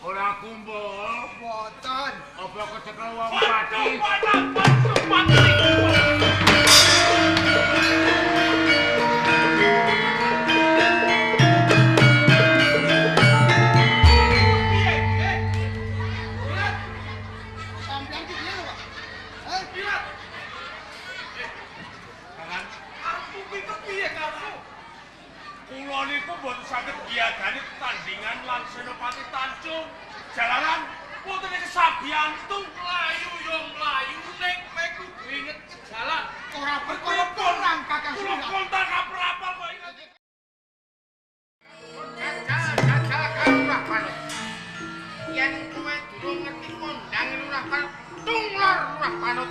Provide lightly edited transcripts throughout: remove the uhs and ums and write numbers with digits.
Ora kumpul. Boten. Apa kecekel wong Pati? Sampeyan ki piye lho, Pak? Heh? Aku ki kepiye karepmu? Kula niku mboten saged biadani tandingan lan Senopati Tanjung. Jalaran wonten ing kesabiantu mlayu yo mlayu ning kowe kudu inget kejalan. Ora perkara perang Kakang Kula Sumirat. kontak kaprapal kok inget. Jajal karo Lurah Panut. Yen kowe durung ngerti kondang Lurah Panut, tung lor Lurah Panut,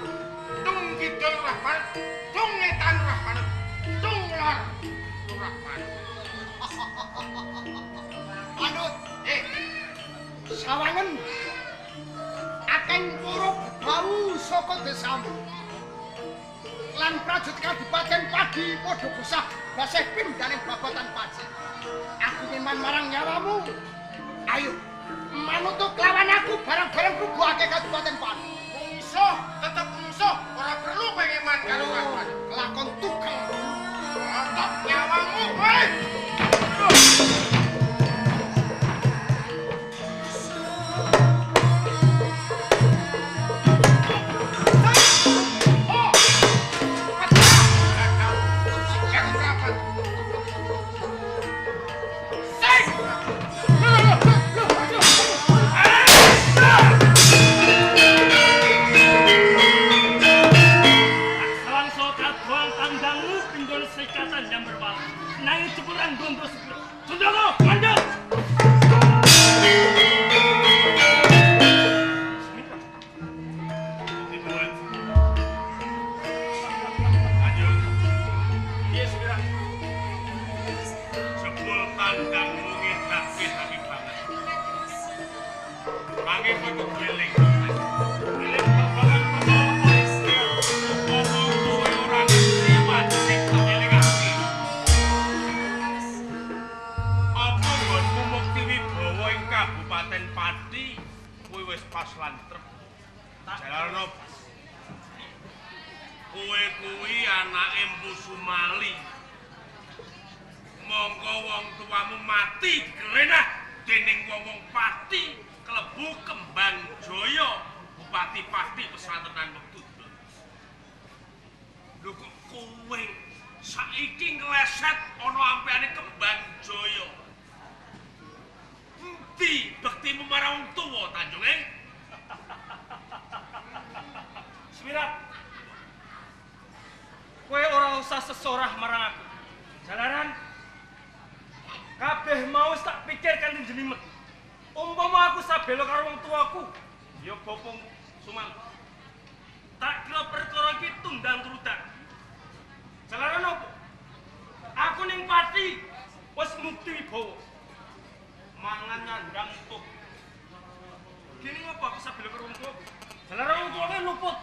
tung kidul Lurah Panut, tung ngetan Lurah Panut, tung lor Lurah Panut. Panut, sawangen akeh para bebau saka desamu. Lan prajurit Kabupaten Padi padha bosah baseh pindhaning babotan Paji. Aku ngeman marang nyawamu. Ayo, manut lawan aku bareng-bareng rubuhake Kabupaten Padi. Mungsuh tetep mungsuh, ora perlu kowe ngeman karo Lurah Panut. Lakon tukang. Rotok nyawamu kowe. Sawangso kadoan tandangmu pindhon sekatan jamber wal. Nanging jepuran gondo sepiro. Sundoko, mandek. Tanjung, Piye Sumirat? jebul tandangmu ngedake-dake banget. Mangke kowe kudu eling. Eling babagan perkara apa kowe ora ngerti wajib tak elingake. Apa nggonmu mukti wibawa ing Kabupaten Pati kuwi wis pas lan trep. Jalarana kowe kuwi anake Empu Sumali. Mongko wong tuamu mati digerenah dening wong-wong Pati klebu Kembang Jaya, Bupati Pati pesantrenan wektu. Lho kok kowe saiki ngleset ana ampeane Kembang Jaya. Endi bektimu marang wong tuwa Tanjung e? Sumirat. Kowe ora usah sesorah marang aku. Jalaran kabeh mau wis tak pikir kanthi jelimet. Umpama aku sabelo karo wong tuaku, ya bopong Sumal. Tak kira perkara iki tundang turutan. Jalaran opo? Aku ning Pati wis mukti wibawa. Mangan nyandang utuh. Gini ngopo aku sabelo karo wong tuaku? Jalaran wong tuaku luput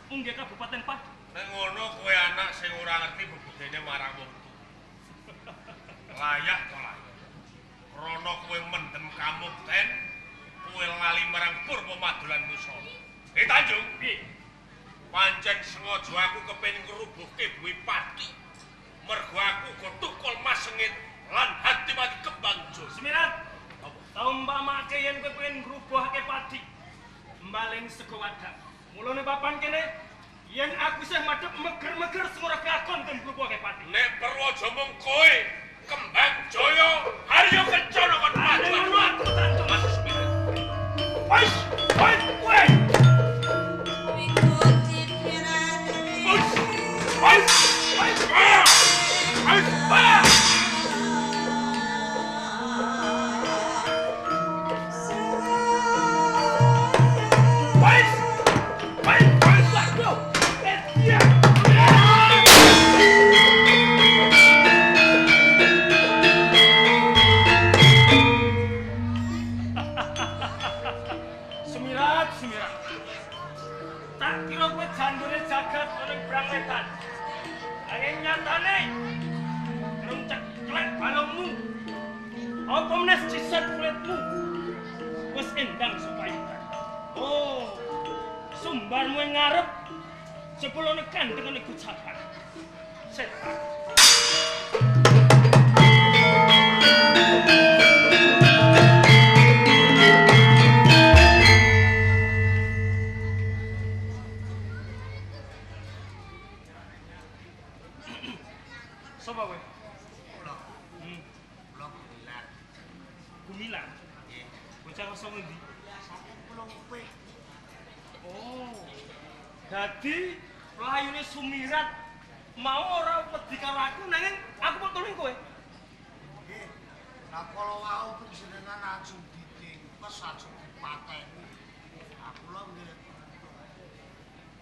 munggah Kabupaten Pati. Nek ngono kowe anak sing ora ngerti bebudene marang wong tuwa. Layak to layak. Krana kowe mendem kamukten, kowe lali marang Purwa Madulan Musala. Eh Tanjung, Piye? pancen sengaja aku kepengin ngrubuhke Bumi Pati. Mergo aku uga tukul mas sengit lan hati-hati Kembang Jaya. Sumirat, tau umpamake yen kowe pengen ngrubuhake padi, mbaleni sego wadah. Mulane papan kene yen aku isih madhep meger-meger sing ora kelakon ten ngrubuhake padi. Nek perlu aja mung kowe, Kembang Jaya, Haryo Kencana kon Ane maju. ngono aku Tanjung. Mas Sumirat. Wis, wis, wis. Wis, wis, wis, wis, wis. Wis. Wis, wis, waduh. Eh, iya. Sumirat, Sumirat. Tak kira kowe jandure jagat ana ing Brang Wetan. Nanging nyatane durung ceklek balungmu. Apa meneh jiset kulitmu. Wis Kembarmu ing ngarep jebulane kandhengane gucapan. Setan. Sapa kowe? Kula. Kula Gumilar. Gumilar? Nggih. Bocah saka ngendi? Saking Pulau Upih. Oh. Dadi mlayune Sumirat mau ora wedi karo aku nanging aku mau tulung kowe. Nggih. Lah kala wau panjenengan ajeng ditingkes ajeng dipateni. Aku lho nggih.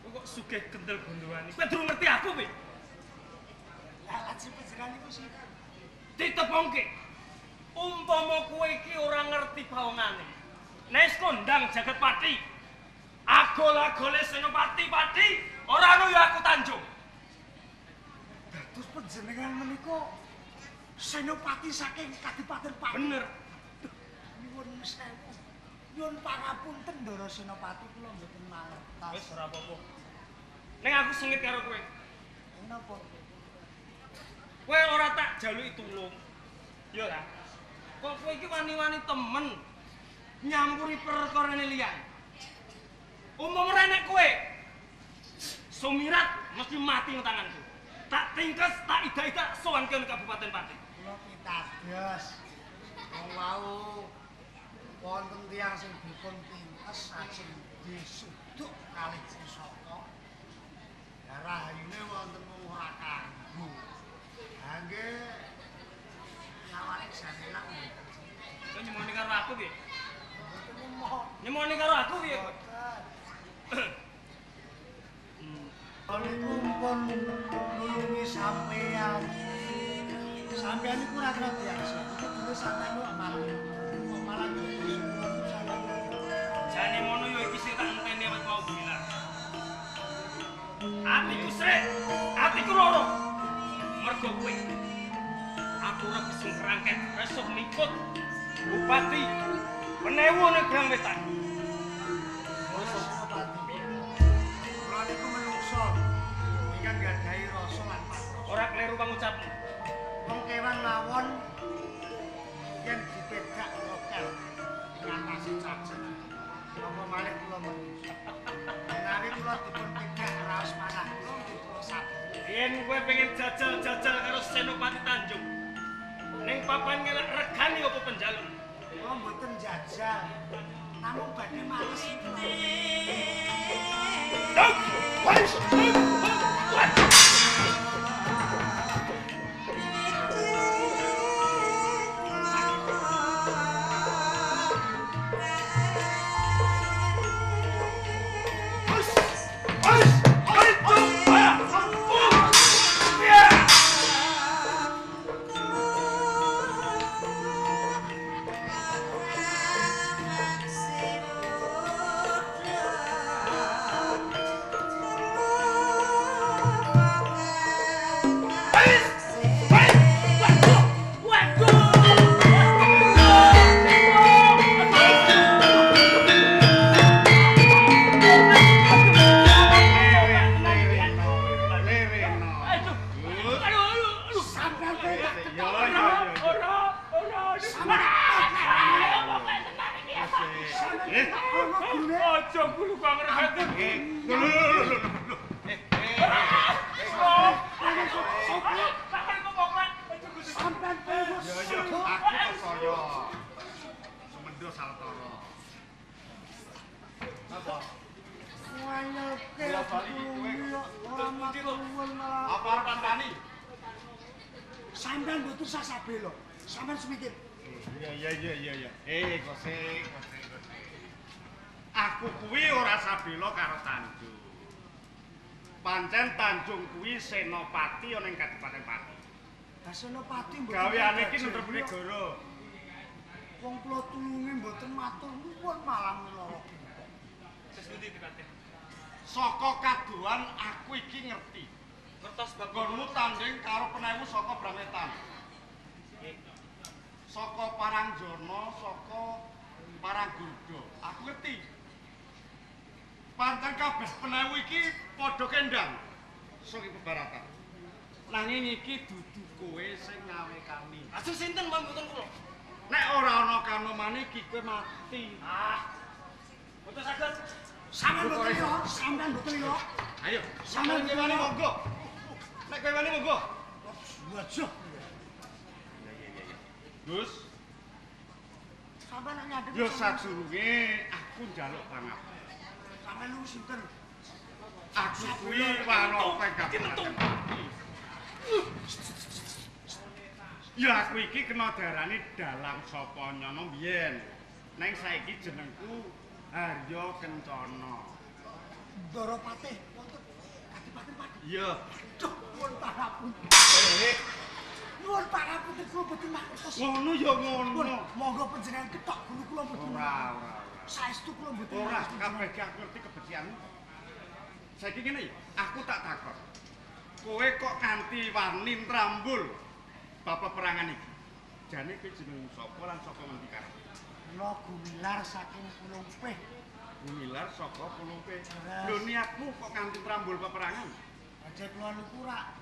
Kowe kok sugih kendel gondowane. Kowe durung ngerti aku piye? Lah lajeng panjenengan niku sinten? Ditepongke. Umpama kowe iki ora ngerti bawangane. Nek kondang jagat pati. Agol-agole Senopati Pati ora ono ya aku Tanjung. Dados panjenengan menika Senopati saking Kadipaten Pati. Bener. Nyuwun sewu. Nyuwun pangapunten Ndara Senopati kula mboten mangertos. Wis ora apa-apa. Ning aku sengit karo kowe. Napa? Kowe ora tak jaluki tulung. Ya ta? Kok kowe iki wani-wani temen nyampuri perkarane liyan. Umpama ora enek kowe, Sumirat mesti mati nang tanganku. Tak tingkes, tak ida-ida sowan ke Kabupaten Pati. Kula pitados. Wong wau wonten tiyang sing dipun tingkes ajeng disuduk kalih pusaka. Lah rahayune wonten wong ora kanggo. Ha nggih nyawane jane lak mboten. Kowe nyemoni karo aku piye? Mboten nyemoni. Nyemoni karo aku piye kowe? Niku pun nulungi sampean. Sampean niku ora kena diakse. Iku dene sampean kok malah jogo sampean. Jane mono yo iki sing tak enteni awit mau bilang. Atiku srek, atiku loro. Mergo kowe. Aku ora bisa ngrangket resuh mikut bupati Penewu ning Brang Wetan. Kula niku menungso ingkang gadhahi rasa lan patrasa. Ora kleru pangucapmu. Wong kewan mawon yen dipedak rokel ing atase cacing. Napa malih kula menungso. Menawi kula dipun pedak raos manah kula nggih kula saben. Yen kowe pengen jajal-jajal karo Senopati Tanjung, ning papan ngelak regani apa penjaluk? Kula mboten jajal. Namung badhe males kula. Sampeyan mboten usah sabelo. Sampeyan semikir. Iya. Kose. Aku kuwi ora sabelo karo Tanjung. Pancen Tanjung kuwi senopati ana ing Kadipaten Pati. Lah senopati mboten gaweane iki nutup negara. Wong kula tulungi mboten matur nuwun malah lara. Wis ngendi dipatih? Saka kaduhan aku iki ngerti. Ngertos bab nggonmu tanding karo Penewu saka Brametan. Saka Parangjana, saka Paranggoda. Aku ngerti. Pancen kabeh penewu iki padha kendang saking pebaratan. Nanging iki dudu kowe sing ngawe kami. Ajeng sinten mboten kula? Nek ora ana kanomane iki kowe mati. Ah. Mboten saged. Sampeyan mboten yo, sampeyan mboten yo. Ayo, sampeyan wani monggo. Nek kowe wani monggo. Wajah. Iya. Gus, sampeyan nek nyadhep. Yo sadurunge aku njaluk pangapura. Sampeyan niku sinten? Aku kuwi Wanopeng Kabupaten. Ya aku iki kena diarani dalang sapa nyono mbiyen. Neng saiki jenengku Haryo Kencana. Ndara Patih wonten Kadipaten Pati. Iya. Duh, nuwun pangapunten. Nuwun pangapunten kula boten mangertos. Ngono ya ngono. Monggo panjenengan ketok gulu kula boten. Ora, ora. Saestu kula mboten. Ora, kabeh aku ngerti kebecikanmu. Saiki ngene ya, aku tak takon. Kowe kok nganti wani nrambul bab peperangan iki? Jane kowe jeneng sapa lan sapa ngendi karepe? Kula Gumilar saking Pulungpeh. Gumilar saka Pulungpeh. Lho niatmu kok nganti nrambul peperangan? Aja kula niku rak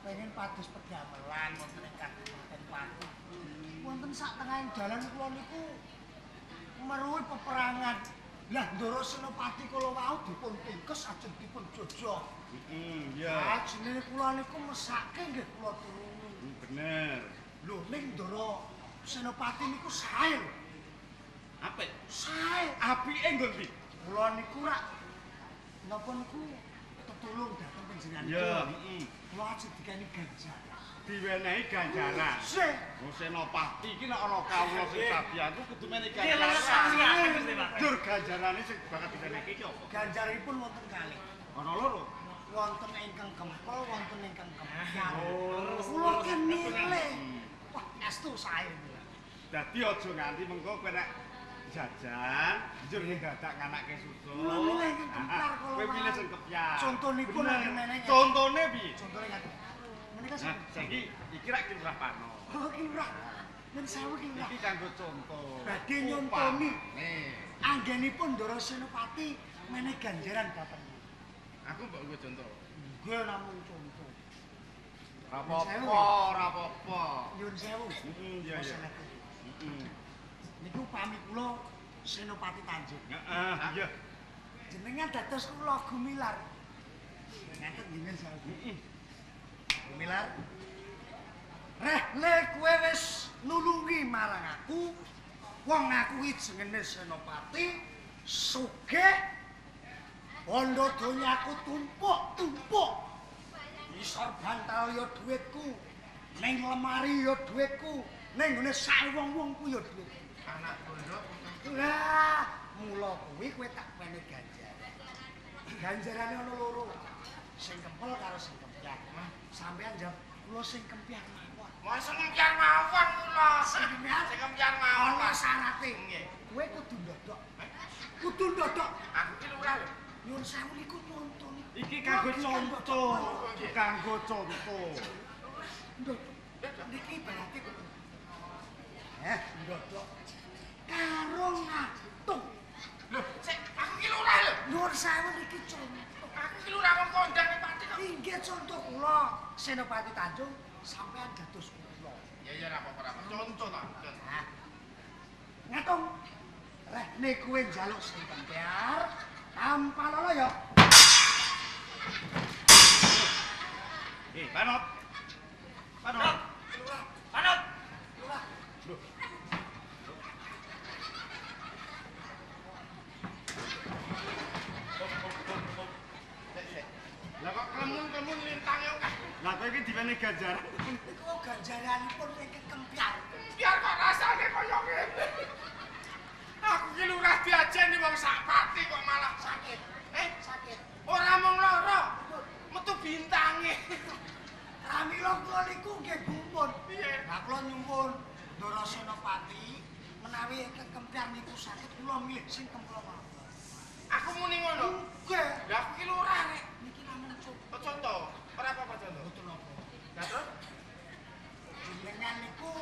pengen pados pedamelan wonten ing Kabupaten Pati. Wonten sak tengahing dalan kula niku meruhi peperangan. Lah Ndara Senopati kala wau dipun tingkes ajeng dipun jojoh. Heeh, iya. Ah jenenge kula niku mesake nggih kula tulungi. Bener. Lho ning Ndara Senopati niku sae lho. Apik. Sae. Apike nggon ndi? Kula niku rak napa niku tetulung dhateng panjenengan. Iya, heeh. Kula ajeng dikeni ganjaran. Diwenehi ganjaran. Sih. Wong Senopati iki nek ana kawula sing sabiyanku kudu menehi ganjaran. Dur ganjarane sing bakal diwenehi iki apa? Ganjaranipun wonten kalih. Ana loro. Wonten ingkang kempel, wonten ingkang kempyar. Kula kan milih. Wah, estu sae. Dadi aja nganti mengko kowe nek jajan, njur dadak nganake susu. Kula milih ingkang kempyar kula. Kowe milih sing kempyar. Contonipun ngene. Contone piye? Contone ngaten. Menika sing saiki iki rak Ki Lurah Pano. Oh, Ki Lurah. Yen sewu Ki Lurah. Iki kanggo conto. Badhe nyontoni. Anggenipun Ndara Senopati menehi ganjaran dhateng. Aku mbok nggo conto. Nggih namung conto. Ora apa-apa, ora apa-apa. Nyuwun sewu. Heeh, iya iya. Heeh. Niku pami kula Senopati Tanjung. Heeh, iya. Jenengan dados kula Gumilar. Ngaten nggih sewu. Heeh. Gumilar. Reh le kowe wis nulungi marang aku. Wong aku iki jenenge Senopati, sugih. Bondo donyaku tumpuk-tumpuk. Isor bantal ya dhuwitku, ning lemari ya dhuwitku, ning nggone sak wong-wongku ya dhuwitku. Anak bondo. Lah, mula kuwi kowe tak wenehi ganjaran. Ganjarane ana loro. Sing kempel karo sing kempyar. Sampeyan jawab kula sing kempyar mawon. Masa kempyar mawon kula. Sing kempyar, sing kempyar mawon. Ana syarate. Nggih. Kowe kudu ndodok. Kudu ndodok. Aku ki lurah lho. Nyuwun sewu niku conto niku. Iki kanggo conto. Kanggo conto. Ndodok. Niki berarti ndodok. Karo ngatung. Lho, sik aku ki lurah lho. Nyuwun sewu niki conto. Aku ki lurah wong kondang ning Pati kok. Inggih conto kula Senopati Tanjung sampean dados kula. Ya ya ora apa-apa, conto ta. Nah. Ngatung. Rehne kowe njaluk sing kempyar. Tanpa lolo ya. Panot. Panot. Panot. Lurah. Lho. Lah kok klemun-klemun lintange akeh. Lah kowe iki diwenehi ganjaran. Niku ganjaranipun ingkang kempyar. Kempyar kok rasane kaya ngene. Aku ki lurah diajeni wong sak pati kok malah sakit. Sakit. Ora mung lara, metu bintange. Pramila kula niku nggih gumun. Piye? Lah kula nyuwun Ndara Senopati menawi ingkang kempyar niku sakit kula milih sing kempel mawon. Aku muni ngono. Nggih. Lah aku ki lurah rek. Niki namung conto. Conto. Ora apa-apa conto. Mboten napa. Lah terus jenengan niku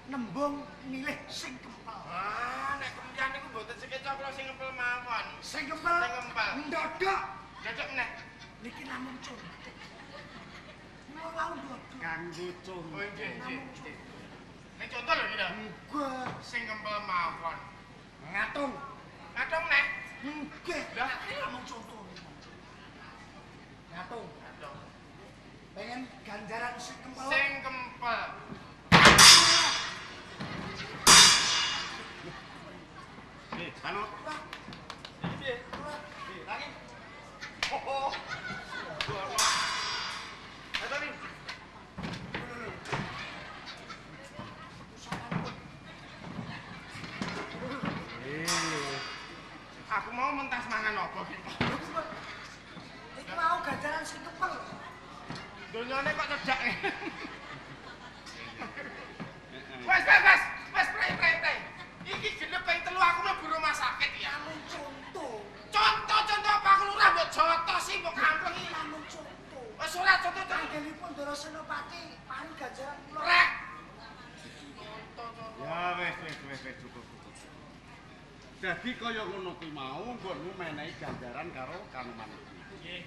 nembung milih sing kempel. Ah, nek kempyar niku mboten sekeca kula kula sing ngempel mawon. Sing ngempel. Sing ngempel. Ndodok. Ndodok meneh. Niki namung contoh. Kula wau ndodok. Kanggo contoh. Oh nggih, nggih. Nek contoh lho iki lho. Nggih. Sing ngempel mawon. Ngatung. Ngatung neh. Nggih. Lah namung contoh. Ngatung. Ngatung. Pengen ganjaran sing kempel. Sing kempel. Nih, manut. Iki piye? Piye, lagi. Oh. Ayo nih. Aku mau mentas mangan apa iki? Iki mau ganjaran sing kempel. Donyane kok cedak. Wes wes wes, wes prei prei prei. Iki genep ping 3 aku mlebu rumah sakit ya. Namung contoh. Contoh-contoh apa aku lurah mbok joto sih mbok kampleng iki. Namung contoh. Wes ora contoh contoh. Anggenipun Ndara Senopati paring ganjaran kula. Rek. Contoh-contoh. Ya wes wes wes wes cukup cukup. Dadi kaya ngono kuwi mau nggonmu menehi ganjaran karo Kanoman iki.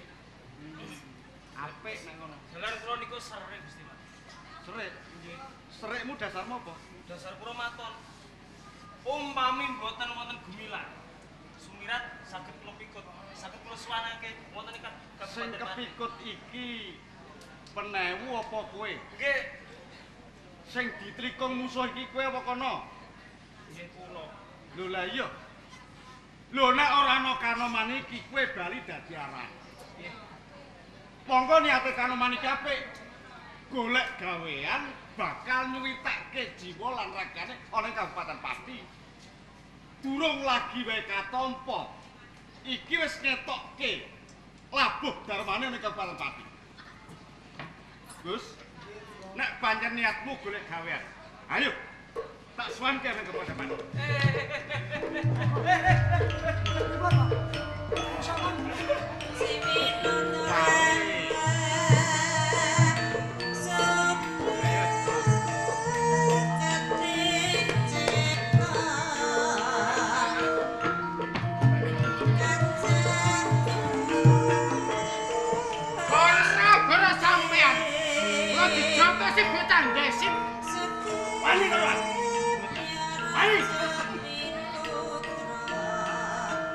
Nggih. Apik nek ngono. Jalan kula niku serik Gusti Mas. Serik? Nggih. Serikmu dasarmu apa? Dasar kula maton. Umpami mboten wonten gumilar, sumirat saged kula pikut, saged kula suwanake wonten ing Kabupaten. Sing kepikut iki penewu apa kowe? Nggih. Sing ditlikung musuh iki kowe apa kono? Nggih kula. Lho lah iya. Lho nek ora ana Kanoman iki kowe bali dadi arang. Nggih. Monggo niate Kanoman iki apik. Golek gawean bakal nyuwitake jiwa lan ragane ana ing Kabupaten Pati. Durung lagi wae katampa. Iki wis ngetokke labuh darmane ning Kabupaten Pati. Gus, nek pancen niatmu golek gawean, ayo tak suwanke ning Kabupaten Pati. Wani karo aku. Wani.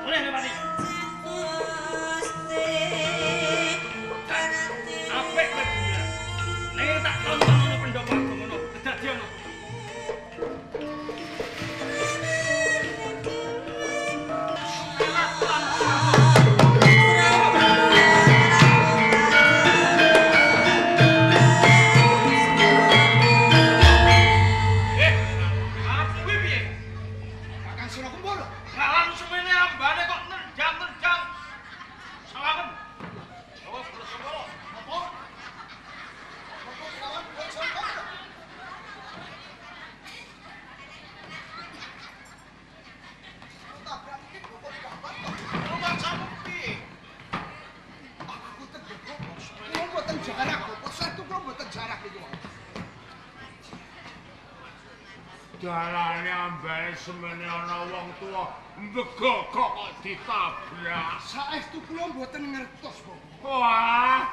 Boleh nek wani. Apik kowe Gumilar. Nek tak tonton ono pendopo agung ngono, kedadian ono. Dalane ambane semene ana wong tuwa mbegogok kok ditabrak. Saestu kula mboten ngertos, Bapak. Wah.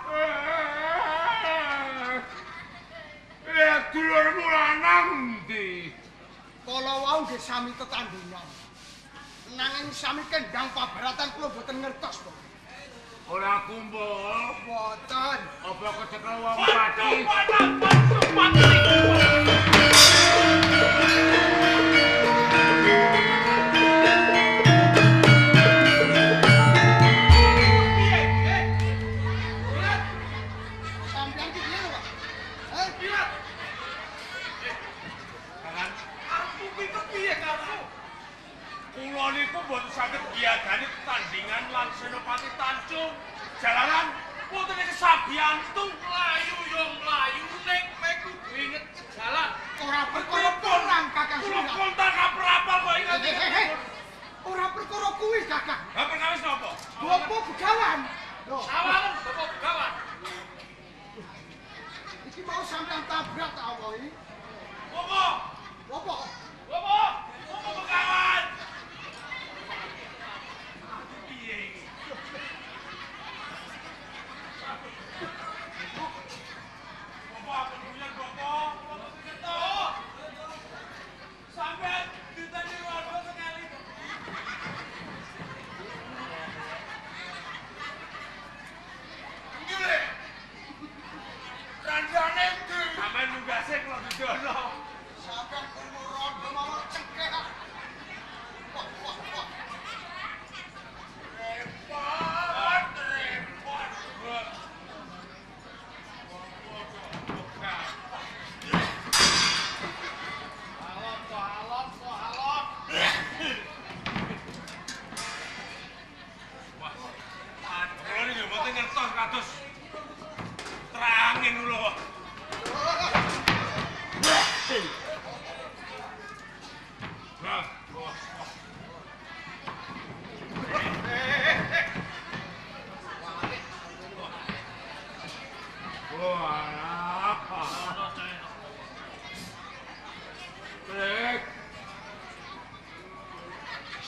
Dulurmu lanang ndi? Kala wau nggih sami tetandhingan. Nanging sami kendhang pabaratan kula mboten ngertos, Bapak. Ora kumpul. Mboten. Apa kecekel wong pati? Sampeyan ki piye lho, Pak? Heh, Aku kuwi kepiye karepmu? Kula niku mboten saged ngiyadani tetandhingan lan Senopati Tanjung. Jalaran wonten ing sabiyantu Mlayu yo mlayu ning kowe kudu inget kejalan. Ora perkara perang, Kakang Kula Sumirat. kontak kaperapal kok inget. Heh. Ora perkara kuwi, Kakang. Lah perkawis napa? Bapak begawan. Lho, Sawangen Bapak Begawan. iki mau sampeyan tabrak ta apa iki? Bapak, Bapak, Bapak, Bapak Begawan.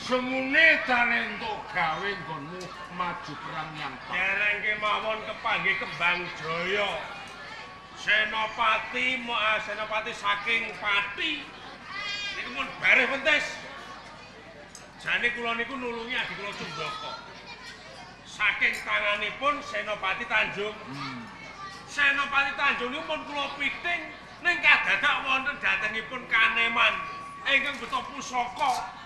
Semune tane entuk gawe nggonmu maju perang nyang Pati. Dereng kemawon kepanggih Kembang Jaya. Senopati senopati saking Pati. Niku pun bareh pentes. Jane kula niku nulungi adi kula Cundaka. Saking tanganipun Senopati Tanjung. Senopati Tanjung niku pun kula piting ning kadadak wonten dhatengipun kaneman ingkang beto pusaka.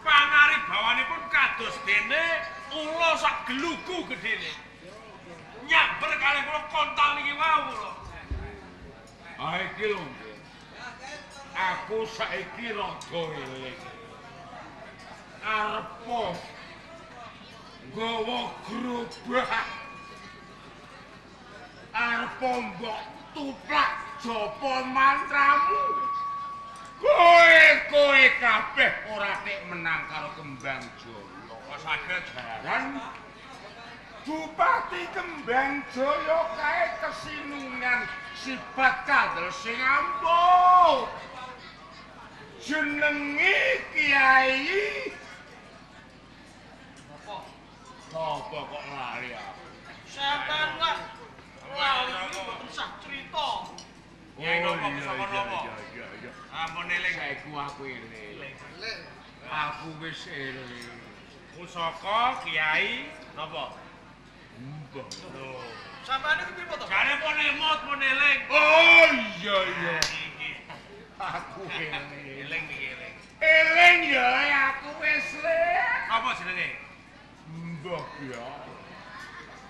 Pangaribawanipun kados dene ula sak gelugu gedene. Nyamber kalih kula kontal niki wau kula. Ah iki lho. Aku saiki rada eling. Arepa nggawa gerobak. Arepa mbok tuplak japa mantramu. Kowe kabeh ora tek menang karo Kembang Jaya. Kok saged jaran Bupati Kembang Jaya kae kesinungan sifat kandel sing ampuh. Jenenge Kiai apa? Apa kok lali aku? Sampeyan kok lali iki mboten sah crita. Kiai napa pusaka napa? Iya. Ampun eling. Saiki aku eling. Aku wis eling. Pusaka Kiai napa? Mbah. Lho. Sampeyan niku pripun to? Jane pun emot pun eling. Oh iya iya. Iki. Aku eling. Eling niki eling. Eling ya aku wis eling. Apa jenenge? Mbah ya.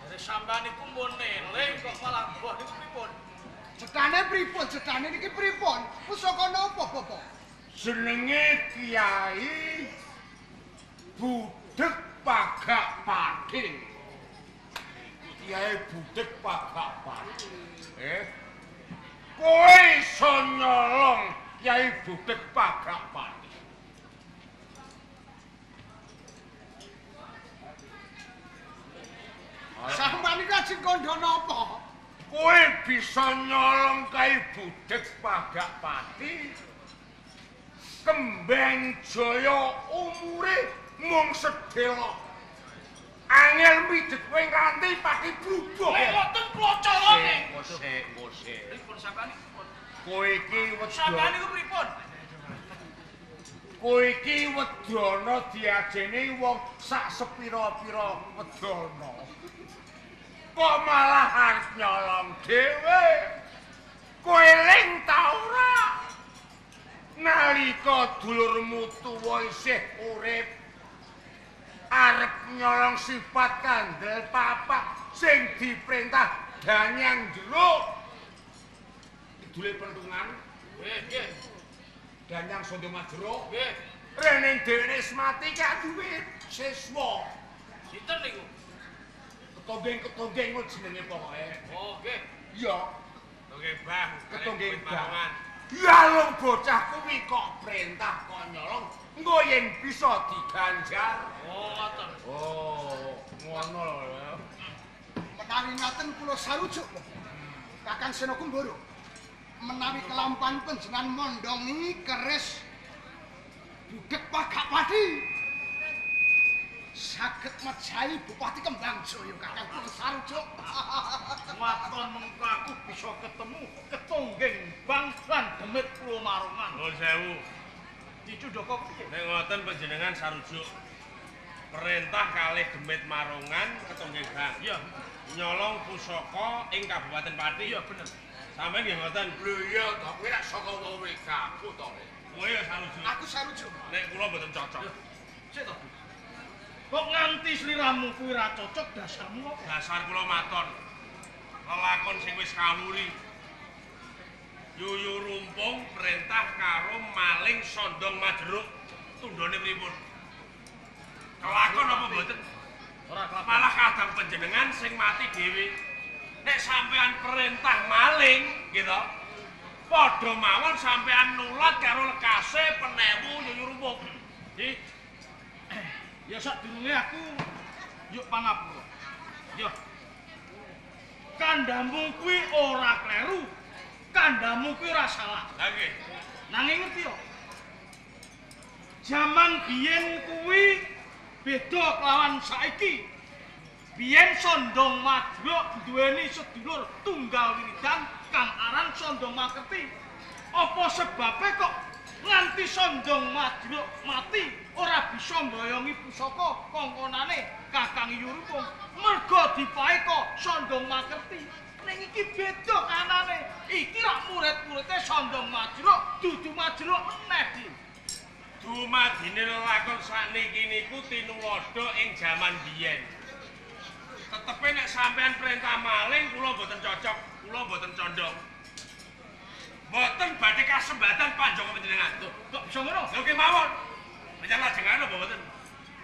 Jare sampeyan niku pun eling kok malah mbah niku pripun? Cetane pripun? Cetane niki pripun? Pusaka napa, Bapak? Jenenge Kiai Budheg Pagak Pati. Kiai Budheg Pagak Pati. Kowe iso nyolong Kiai Budheg Pagak Pati. Sampeyan iki ajeng kandha napa? Kowe bisa nyolong Kiai Budheg Pagak Pati. Kembang Jaya umure mung sedelok. Angel mijet kowe nganti pati brubuh. Lha ngoten kula colonge. Sik, sik. Pripun sampeyan iki pripun? Kowe iki wedana. Sampeyan niku pripun? Kowe iki wedana diajeni wong sak sepira-pira wedana. Kok malah arep nyolong dhewe? Kowe eling ta ora? Nalika dulurmu tuwa isih urip arep nyolong sifat kandel papak sing diperintah Danyang Jeruk. Kidule pentungan. Nggih, nggih. Danyang Sondo Majeruk. Nggih. Rene dheweke wis mati gak duwe siswa. Sinten niku? Ketonggeng-ketonggeng ngono jenenge pokoke. Oh, nggih. Iya. Ketonggeng Bang, ketonggeng Bang. Ya lho bocah kuwi kok perintah kok nyolong, engko yen bisa diganjar. Oh, ngoten. Oh, ngono lho. Menawi ngaten kula sarujuk. Kakang Sena Kumbara. Menawi kelampan panjenengan mondongi keris Budheg Pagak Pati. Saged mejahi Bupati Kembang Jaya Kakang kula sarujuk. Waton mengko aku bisa ketemu ketonggeng Bang lan Demit Pulo Marongan. Nuwun sewu. Dicundhaka piye? Nek ngoten panjenengan sarujuk. Perintah kalih Demit Marongan ketonggeng Bang. Iya. Nyolong pusaka ing Kabupaten Pati. Iya bener. Sampeyan nggih ngoten. Lho iya to, kowe rak saka kowe aku to. Kowe ya sarujuk. Aku sarujuk. Nek kula mboten cocok. Sik to. Kok nganti sliramu kuwi ra cocok dasarmu apa? Dasar kula maton. Lelakon sing wis kawuri. Yuyu Rumpung perintah karo maling sondong majeruk. Tundhone pripun? Kelakon apa mboten? Ora kelakon. Malah kadang panjenengan sing mati dhewe. Nek sampean perintah maling, gitu. Padha mawon sampean nulat karo lekase penewu Yuyu Rumpung. Nggih. Ya sadurunge aku yuk pangapura. Yo. Kandhamu kuwi ora kleru. Kandhamu kuwi ora salah. Lah nggih. Nanging ngerti yo. Jaman biyen kuwi beda kelawan saiki. Biyen Sondong Madruk duweni sedulur tunggal wiridan kang aran Sondong Makerti. Apa sebabe kok nganti Sondong Madruk mati ora bisa mboyongi pusaka kongkonane Kakang Yurupung? Mergo dipaeka Sondong Makerti. Ning iki beda kanane. Iki rak murid-muride Sondong Madruk dudu Madruk meneh. Dumadine lelakon sakniki niku tinuwada ing jaman biyen. Tetepe nek sampean perintah maling kula mboten cocok, kula mboten condong. Mboten badhe kasembatan panjang panjenengan. Kok bisa ngono? Lho kemawon. Panjenengan lajengan apa mboten?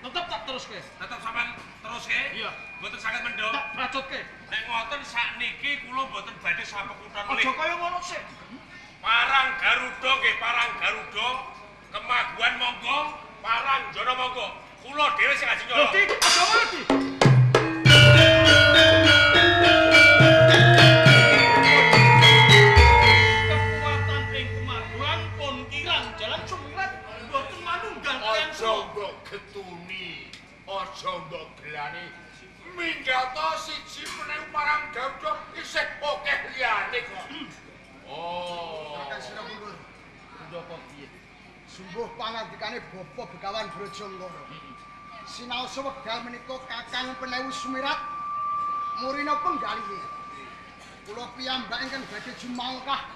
Tetep tak teruske. Tetep sampean teruske? Iya. Mboten saged mendhok. Tak bacotke. Nek ngoten sakniki kula mboten badhe sapekutan malih. Aja kaya ngono sik. Parang Garuda nggih, parang Garuda. Kemaguan monggo, parang Jana monggo. Kula dhewe sing ajeng nyolong. Lho Dik, aja ngono Dik. Kekuatan ing Kemaguan pun kirang jalan sumirat mboten manunggal kaliyan Aja mbok getuni, aja mbok gelani. Minggata siji menehu parang Garuda isih akeh liyane kok. Oh. Kakang Sira Kundur. Ndapa piye? Sumbuh pangandikane Bapak Begawan Brojonggara. Sinaosa wekdal menika Kakang Penewu Sumirat murina penggalihe. Kula piyambak ingkang badhe jumangkah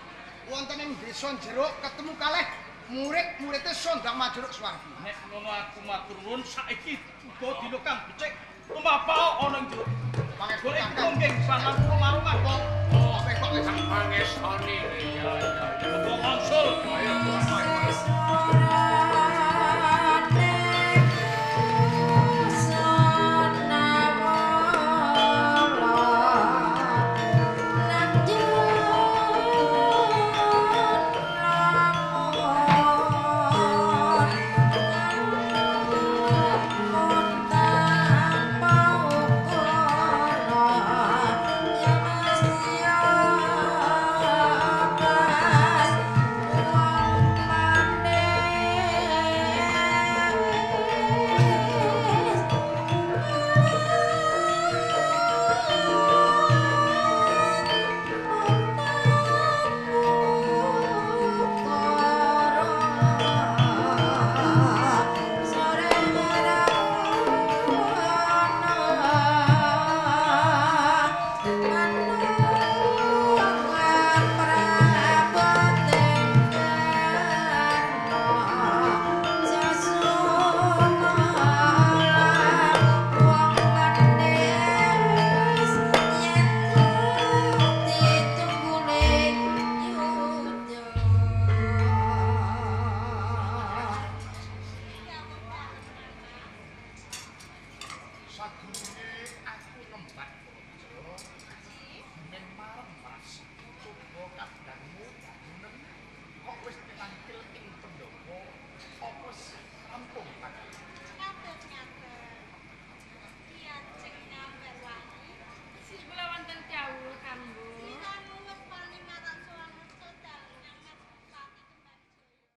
wonten ing desa Jeruk ketemu kalih murid-muride Sondang Madruk Swargi. Nek ngono aku matur nuwun saiki uga dina kang becik tumapao ana ing Jeruk. Pangestu Golek Kakang. nggih sangan kula marungan kok. Apa kok wis Pangestoni. Ya ya. Monggo wangsul. Ayo.